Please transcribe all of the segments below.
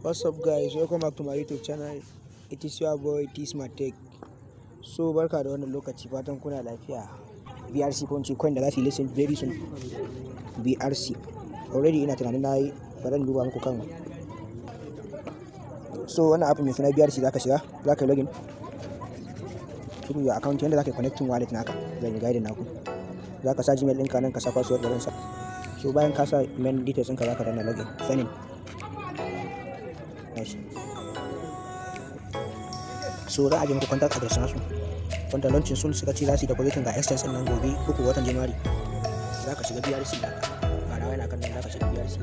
What's up, guys? Welcome back to my YouTube channel. It is your boy T Smart Tech. So barka da wannan lokaci, fatan kuna lafiya. BRC, ko in ce coin da za su yi listing very soon. BRC. Already ina tunanin na yi, bari in duba muku kan. So wannan app mai suna BRC, zaka shiga, zaka yi login through your account, yanda zaka yi connecting wallet naka. Zan yi guiding naku. Zaka sa Gmail ɗinka nan, ka sa password da sa. So bayan ka sa main details ɗinka, zaka danna login. Sign in. Gashi. So za a je muku contact address nasu, wanda launching soon suka ce za su yi depositing ga exchange din nan gobe, 3 watan January. Za ka shiga BRC naka, ga nawa yana kan nan. Za ka shiga BRC,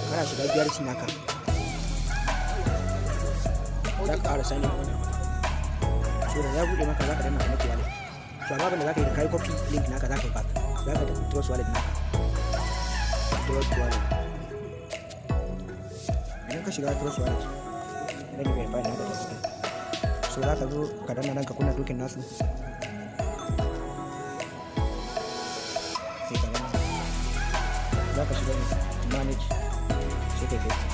kana shiga BRC naka, za ka ƙara sign in. So da ya buɗe maka, za ka danna connect wallet. So amma abin da za ka yi, da kai copy link naka, za ka yi back, za ka tafi Trust Wallet naka. Trust Wallet, idan ka shiga Trust Wallet, zan yi verify naka da kuɗi. So za ka zo ka danna nan, ka kunna token nasu, sai ka danna, za ka shiga manage, sai ka paste.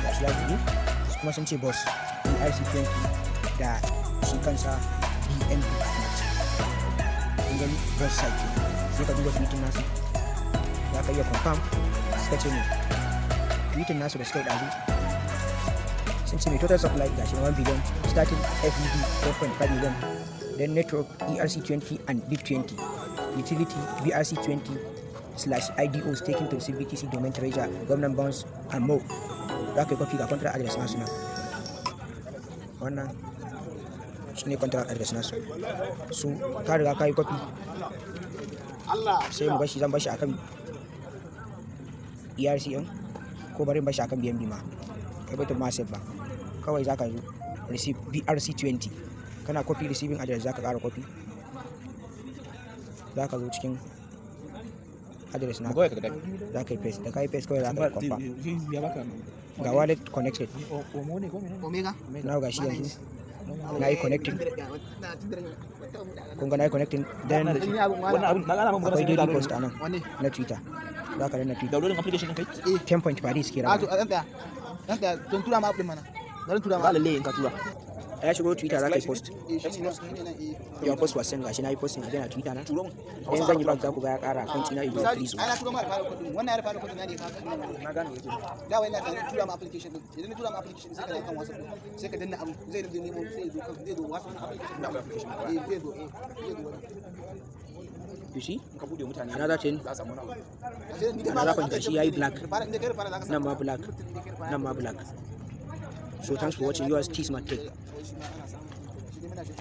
Ga shi ya buɗe, kuma sun ce boss ERC20 da shi kansa BNB Smart. Kun gani, boss site. Sai ka duba tweetin nasu, za ka iya confirm. Suka ce ne tweetin nasu da suka yi ɗazu, sun ce mai total supply ga shi 1 billion, starting FVD 4.5 million, then network ERC20 and BIP20, utility BRC20/IDO, staking to receive BTC, domain treasure, governance bonds and more. Za ka yi copy, ga contract address nasu nan. Wannan shine contract address nasu. So ka riga ka yi copy, sai mu bashi, zan bashi akan ERC ɗin, ko bari in bashi akan BNB ma, kai bai ma save ba. Kawai zaka zo receive BRC20, kana copy receiving address, zaka ƙara copy, zaka zo cikin address na, za ka yi paste. Da ka yi paste, kawai za ka yi confirm. Ga wallet connected. Na ga shi yanzu na yi connecting. Kun ga na yi connecting. Then akwai daily post a nan na Twitter, za ka danna Twitter. Downloading application din kai. 10 point per day suke A raba. To, dan tsaya, dan tsaya, don tura ma app din mana. Bari tura ma. Ba lalle in ka tura. Ya shigo Twitter, za ka yi post. Eh, shi ne, shi ne nan, eh. Your post was sent. Gashi na yi posting again a Twitter na. Turo mun. Then zan yi back, za ku ga ya kara point na ido Misali, 3 so ai na turo ma da fara kudin wannan, ya fara kudin na ne ka. Na gane yake. Da wai ina tunanin tura ma application din. Idan na tura ma application, sai ka dawo kan WhatsApp din, sai ka danna abu, zai dinga nemo, sai zo kan, zai zo WhatsApp application Da application. Eh, zai zo, eh, zai zo wannan. You see? In ka bude, mutane Another thing. za su samu wani abu. Ashe ni dai Another point, gashi yayi black. Fara inda kai fara zaka Nan ma black, nan ma black. So thanks for watching. Yours, T Smart Tech. Shi ma ana samu shi dai muna shi.